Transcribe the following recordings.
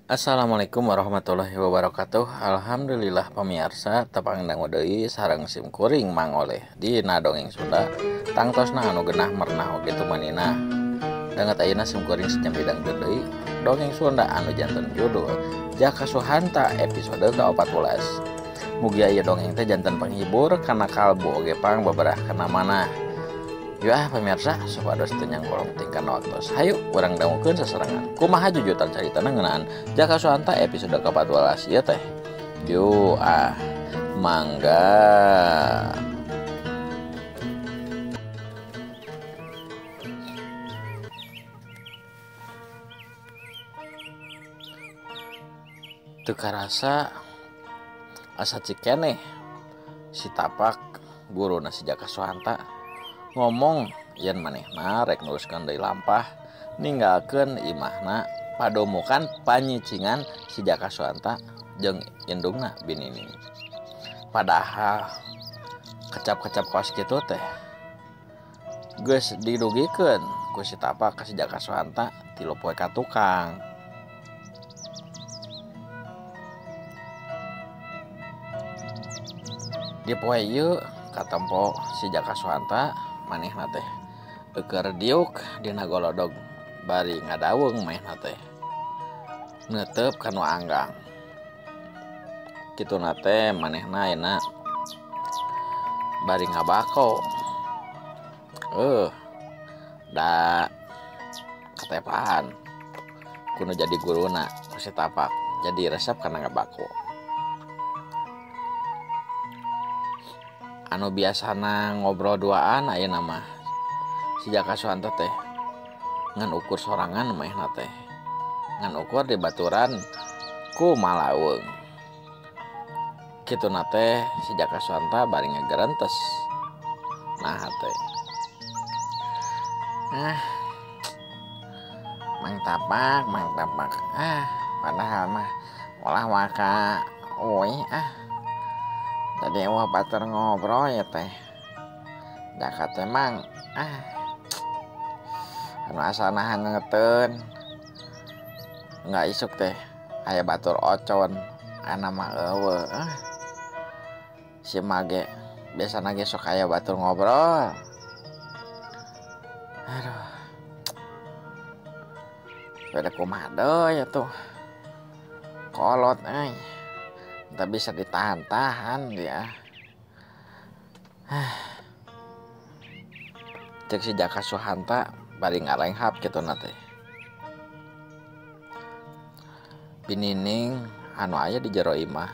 Assalamualaikum warahmatullahi wabarakatuh. Alhamdulillah pemirsa, tepang dangu deui sareng sim kuring Mang Oleh dina dongeng Sunda. Tangtosna anu genah merenah oge tumanina. Danget ayeuna sim kuring sejam bidang deui dongeng Sunda anu janten judul Jaka Suhanta episode ke-14. Mugi aya dongeng teh janten penghibur kana kalbu oge pang babarah kana manah. Yuk pemirsa, supados teu nyangkolong tingkana waktos. Hayu urang dangukeun sasarengan. Kumaha jujutan caritana ngeunaan Jaka Suhanta episode ke-14 ieu teh. Yuk ah, mangga. Teu karasa asa cikeneh si tapak guruna si Jaka Suhanta ngomong yen manehna rek neruskeun deui lampah ninggalkeun imahna padomukan panyicingan si Jaka Suhanta jeung indungna Binining. Padahal kecap-kecap kos kitu teh geus didugikeun ku si tapak ka si Jaka Suhanta 3 poe ka tukang. Di poe ieu katempo si Jaka Suhanta manehna teh eueur diuk dina golodog bari ngadaweung manehna teh neuteup ka nu anggang. Kituna teh manehna ayeuna bari ngabako. Da katepahan kudu jadi guruna ku si tapak jadi resep kana ngabako. Anu biasana ngobrol duaan ayeuna mah si Jaka Suhanta teh ngan ukur sorangan manehna teh ngan ukur di baturan ku malaweung. Kituna teh si Jaka Suhanta bari ngagerentes nah teh. Mang tapak padahal mah ulah waka euy ah. Tadi wah batur ngobrol ya teh. Jaka teh mang anu asa nahan ngeteun. Enggak isuk teh aya batur ocon ana mah eueuh. Si mage biasana ge sok aya batur ngobrol. Aduh. Beda kumaha deui atuh. Kolot euy. Tak bisa ditahan-tahan dia. Cek si Jaka Suhanta bari ngalenghap kitu na teh. Binining anu aya di jero imah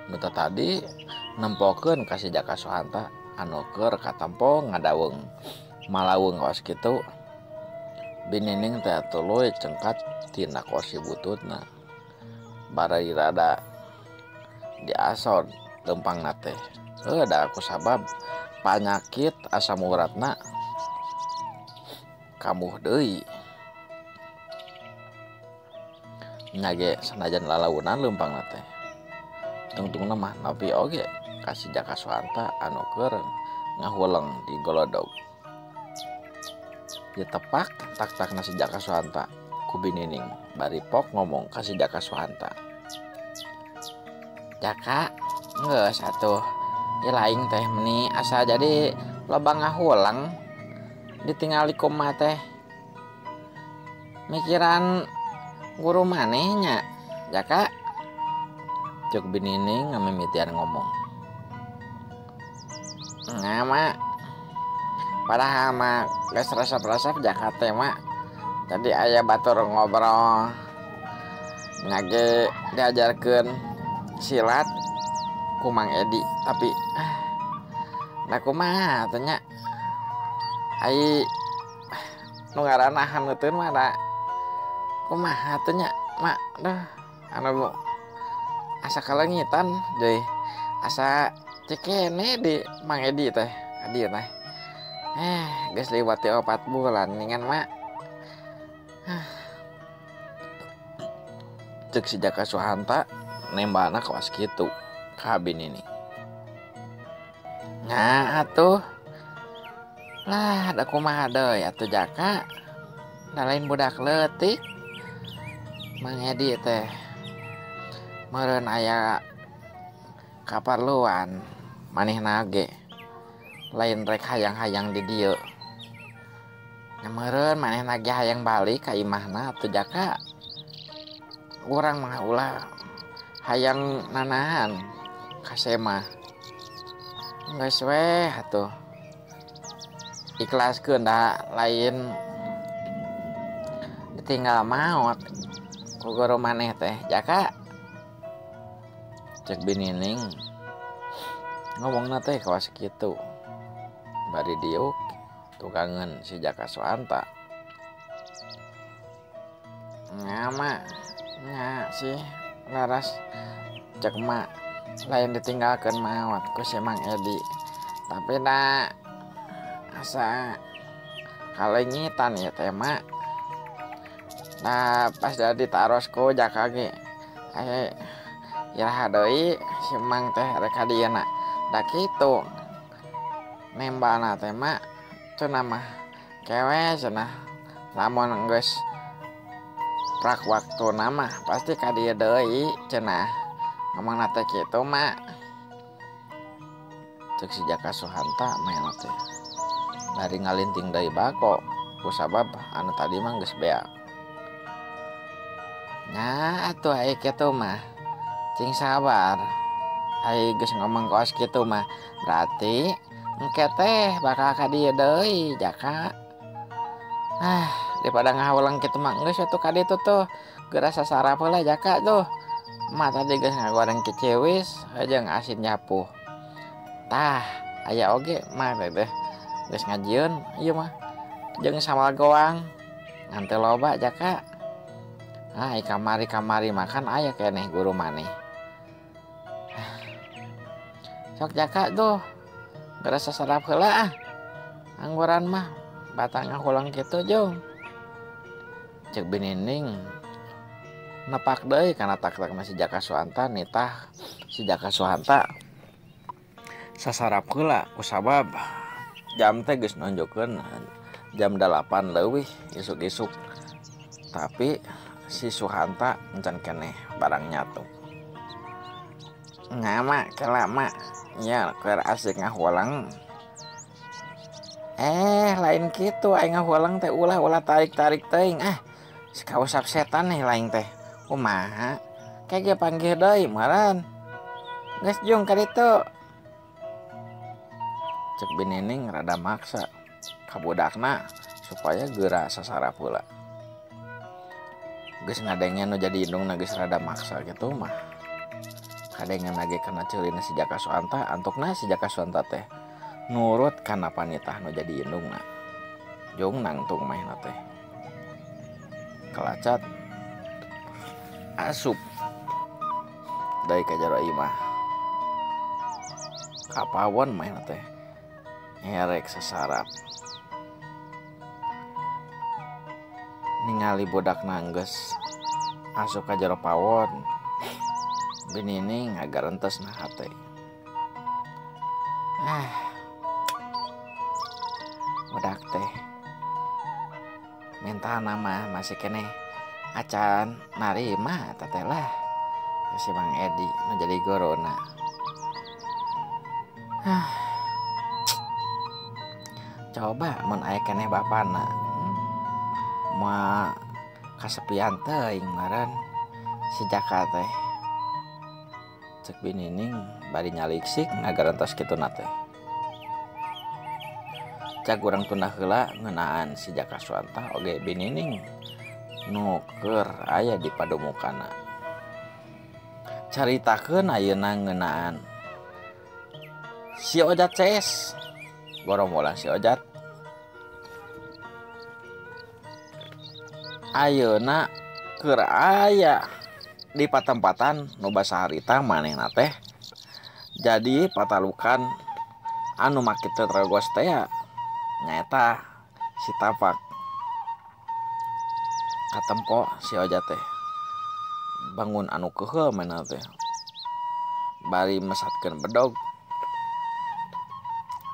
nu tadi nempokeun ka si Jaka Suhanta anu keur katempo ngadaweung malaweung kawas kitu. Binining teh tuluy cengkat tina kursi bututna. Bari rada diasor lempang nate. Da aku sabab panyakit asam uratna kamuh deui. Nya ge sanajan lalaunan lempang nate. Tungtungna mah nepi oge ka si Jaka Suhanta anu keur ngahuleng di golodog. Ditepak tak-takna si Jaka Suhanta ku Binining bari pok ngomong ka si Jaka Suhanta. Jaka geus atuh ieu laing teh meni asa jadi loba ngahulang ditingali kumaha teh mikiran guru maneh nya Jaka. Cek Binining ngamimitian ngomong. Nya mak padahal mah geus resep-resep Jaka teh mak tadi aya batur ngobrol nya ge diajarkeun silat ku Mang Edi tapi nah kumaha teh nya ai nu ngaranna hanuteun mah da kumaha teh nya mak duh anu asa kalengitan deui asa cikene di Mang Edi teh adi teh geus liwat 4 bulan ningan mak. Cek si Jaka Suhanta nembana kawas kitu ka Binining. Nah atuh lah da kumaha deui atuh Jaka da lain budak leutik Mang Edi teh Meureun aya kaparluan manehna ge lain rek hayang-hayang di dieu. Nya meureun manehna ge hayang balik ka imahna atuh Jaka. Urang mah ulah hayang nanahan ka semah. Geus weh atuh. Ikhlaskeun da lain ditinggal maot ku guru maneh teh Jaka. Cek Binining ngomongna teh kawas kitu. Bari diuk tukangeun si Jaka Suhanta. Nya mak, nya sih laras cek mak lain ditinggalkeun maot ku si Mang Edi. Tapi da asa kalengitan ieu teh mak. Nah pas da ditaros ku Jaka ge aya iraha deui si Mang teh rek ka dieuna. Da kitu nembana teh mak cenah mah kewe cenah lamun geus prak waktuna mah pasti ka dieu deui cenah ngomongna teh kitu mak. Cek si Jaka Suhanta mah teh bari ngalinting deui bako kusabab anu tadi mah geus beak. Nya atuh ai kitu mah cing sabar. Ai geus ngomong kaos kitu mah berarti engke teh bakal ka dieu deui Jaka. Ah, daripada ngahuleng kitu mah geus atuh ka ditu tuh geura sasarap heula Jaka tuh. Emak tadi geus ngagoreng kiciwis jeung asin nyapuh. Tah, aya oge mah teh geus ngajieun ieu mah jeung sambal goang ngan teu loba Jaka. Ah, kamari-kamari makan aya keneh guru maneh. Sok Jaka tuh geura sasarap heula ah. Angguran mah batang ngahuleng kitu jung. Cek Binining nepak deui kana tak-takna si Jaka Suhanta nitah si Jaka Suhanta sasarap heula kusabab jam teh geus nunjukkeun jam 8 leuwih isuk-isuk. Tapi si Suhanta encan keneh barang nyatu. Nya mak kela mak nya keur asik ngahuleng. Lain kitu aing ngahuleng teh ulah-ulah tarik-tarik teuing ah. Si kausap setan nih lain teh. Kumaha? Kayak ge panggih deui meureun. Geus jung ka ditu. Cek Binining rada maksa ka budakna supaya geura sasarap heula. Geus ngadenge nu jadi indungna geus rada maksa kitu mah. Kadengen lagi kana ceulina si Jaka Suhanta, antukna si Jaka Suhanta teh nurut kana panitah nu jadi indungna. Jung nangtung mahna teh. Kalacat asup deui ka jero imah. Kapawon mahna teh ngerek sasarap. Ningali budakna geus asup ka jero pawon. Binining ngagarentes na hate. Ah, budak teh minta nama masih keneh acan narima teteh lah si Bang Edi menjadi gorona. Ah, coba mun aya keneh bapana moal kasepian teuing meureun si Jaka teh. Cek Binining bari nyaliksik ngagarantos kitu na teh. Cak urang tunda heula ngeunaan si Jaka Suhanta oge Binining nu keur aya di padumukana. Caritakeun ayeuna ngeunaan si Ojat CS. Gorombolan si Ojat. Ayeuna keur aya di patempatan nu basa harita manehna teh jadi patalukan anu make teu teragos teh nyaeta si Tapak. Katempo si Ojat teh bangun anu keuheul manehna teh bari mesatkeun bedog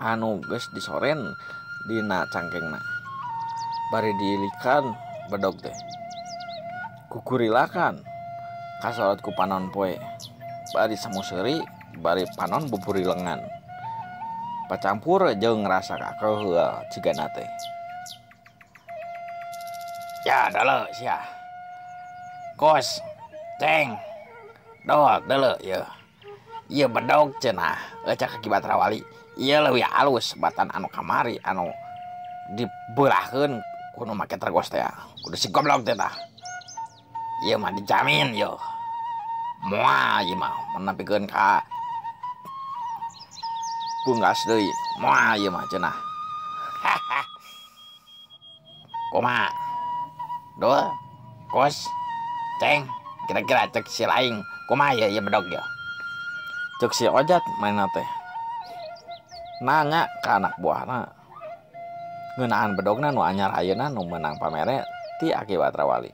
anu geus disoren dina cangkengna bari diilikan bedog teh kukurilakan Kasorot ku panon poe bari samuseri bari panon buburilengan pacampur jeung rasa kakeheul cigana teh. Ya dale sia. Kos ceng dol dale ye. Ieu bedog cenah cak Aki Batrawali. Ieu leuwih alus batan anu kamari anu dibeulahkeun ku nu make tergos teh. Kudu si goblok teh tah. Ieu mah dijamin ye. Moal ieu mah menapikeun ka punggas deui. Moal ieu mah cenah. Kumaha? Dol, kos, ceng, kira-kira cek si laing kumaha ieu bedog ye? Cek si Ojat mainna teh nanya ka anak buahna ngeunaan bedogna nu anyar ayeuna nu meunang pamere ti Aki Batrawali.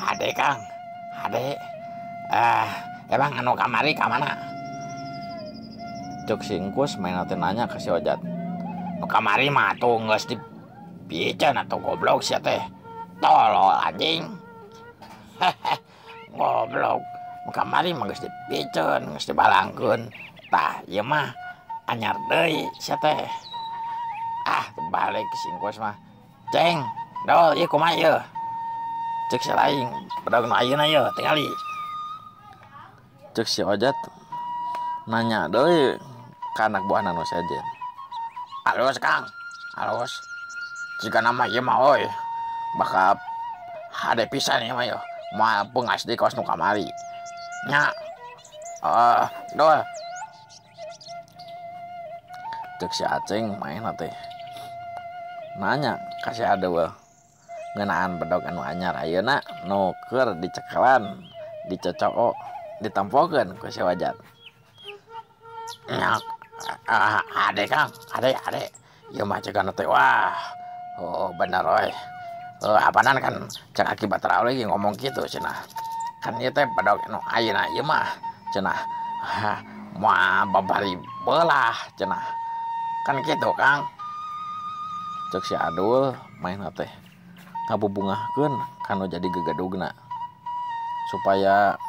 Hade Kang, hade. Emang anu kamari ka mana? Cek si Engkus mainna teh nanya ka si Ojat. Nu kamari mah atuh geus dipiceun atuh goblok sia teh. Tolol anjing. Goblok. Nu kamari mah geus dipiceun, geus dibalangkeun. Tah ieu mah anyar deui sia teh. Ah, balik si Engkus mah. Ceng, dol ieu kumaha ieu? Cek si laing, bedog nu ayeuna ieu tingali. Cek si Ojat nanya deui ka anak buahna nu sejen. Alus Kang, alus. Jigana mah ieu mah euy bakal hade pisan ieu mah ieu. Moal peungas deui kawas nu kamari. Nya. Dol. Cek si Aceng maena teh nanya ka si Adeul ngeunaan bedog anu anyar ayeuna nu keur dicekelan, dicocok, ditempokeun ku si Ojat. Nya, hade Kang, hade hade. Ieu mah cegana teh wah. Oh bener euy. Apanan kan cek Aki Batrawali ge ngomong kitu cenah. Kan ieu teh bedog anu ayeuna ieu mah cenah. Moal babari beulah cenah. Kan kitu Kang. Cek si Adul maena teh ngabubungahkeun kanu jadi gegedugna supaya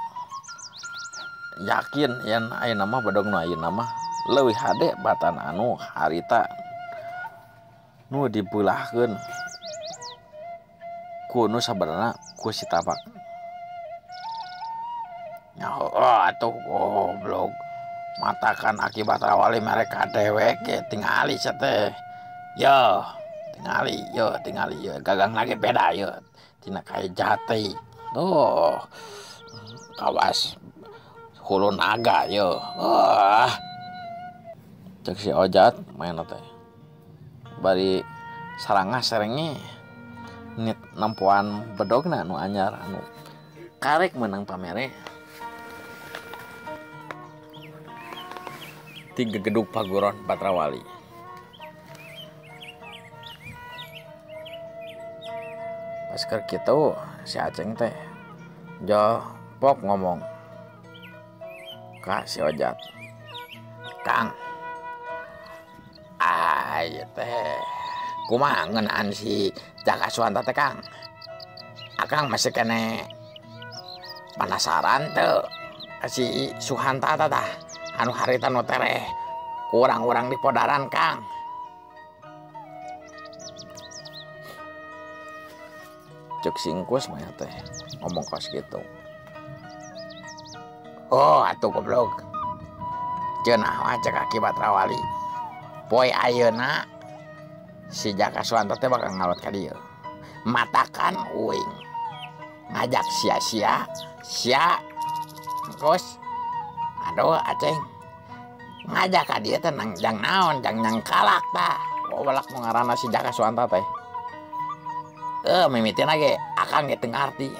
yakin yen ayeuna mah bedog nu ayeuna mah leuwih hade batan anu harita nu dibeulahkeun ku nu sabenerna ku si Tapak. Nya heueuh atuh goblok. Matakan Aki Batrawali mereka dewek ge tingali sia teh. Yo, tingali yo, tingali yo, gagang lagi beda yo tina kayu jati. Tuh. Kawas hulu naga yo. Wah. Cek si Ojat maena teh. Bari sarangah serenge nit nempoan bedogna nu anyar anu karek meunang pamere ti gegedug paguron Batrawali. Pas keur kitu si Aceng teh jopok ngomong ka si Ojat. Kang, ieu teh kumaha ngeunaan si Jaka Suhanta teh Kang? Akang masih kene penasaran teu si Suhanta tah anu harita nu tereh kurang-urang di podaran Kang. Cek si Engkus mah teh ngomong kos gitu. Oh atuh goblok. Cenah mah cek Aki Batrawali. Poe ayeuna si Jaka Suhanta teh bakal ngalot ka dieu. Matakan uing ngajak sia-sia sia Engkus. Aduh Aceng ngajak ka dieu teh nang jang naon jang nyangkalak tah. Wawalak nu ngaranna si Jaka Suhanta teh. Mimitina ge akang ge teu ngarti.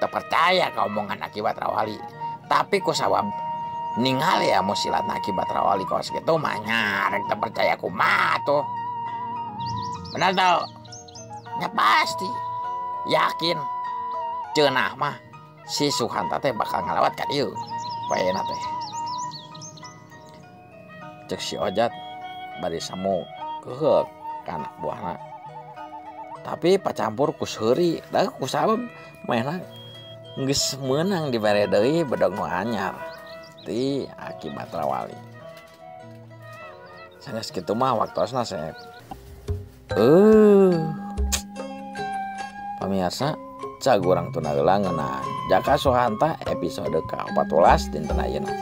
Teu percaya ka omongan Aki Batrawali. Tapi ku sawab ningali ya musilatna Aki Batrawali kawas kitu mah nya rek teu percaya kumaha tuh. Bener tau? Nya pasti yakin cenah mah si Suhanta teh bakal ngalewat ka dieu poena teh. Cek si Ojat bari samu keuheuk ka anak buahna. Tapi pacampur ku seuri da ku sabab manehna geus meunang dibere deui bedog nu anyar ti Aki Batrawali. Sanggeus kitu mah waktosna Sep. Pamirsa, cag urang tunda heula ngeunaan Jaka Suhanta episode ka-14 dinten ayeuna.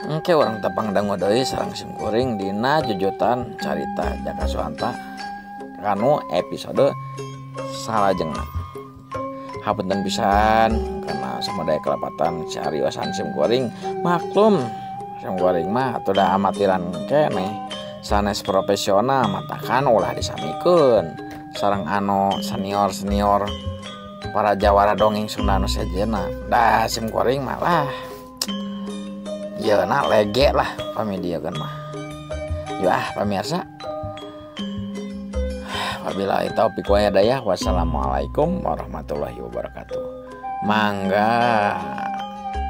Engke urang tepang dangu deui sareng sim kuring dina jujutan carita Jaka Suhanta kanu episode salajengna. Hapunten pisan karena samadaya kelepatan cariosan sim kuring, maklum sim kuring mah atuh da amatiran keneh sanes profesional matakan ulah disamikeun sareng anu senior-senior para jawara dongeng Sunda nu sejenna. Da sim kuring mah lah yeuna lege lah pamidiekeun mah. Yuk ah pamirsa. Wabillahi taufik wa hidayah. Wassalamualaikum warahmatullahi wabarakatuh. Mangga.